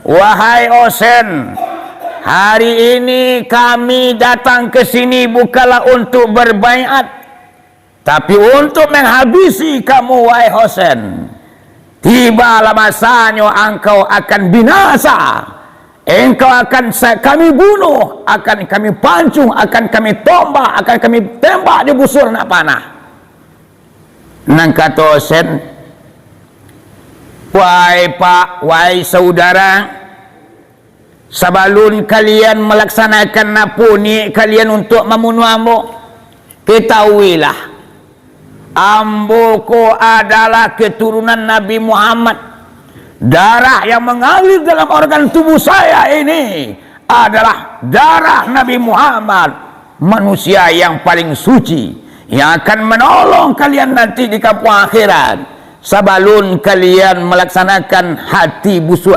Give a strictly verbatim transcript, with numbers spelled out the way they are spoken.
Wahai Husain, hari ini kami datang ke sini bukanlah untuk berbaiat, tapi untuk menghabisi kamu, wahai Husain. Tibalah masanyo engkau akan binasa. Engkau akan sa-, kami bunuh, akan kami pancung, akan kami tombak, akan kami tembak di busur anak panah. Nan kato Husain, "Wahai Pak, wahai saudara, sabalun kalian malaksanakan apo niaik kalian untuak mambunuah ambo, katahuilah, ambo ko adalah keturunan Nabi Muhammad. Darah yang mengalir dalam organ tubuh saya ini adalah darah Nabi Muhammad, manusia yang paling suci, yang akan menolong kalian nanti di kampung akhirat. Sabalun kalian malaksanakan hati busuk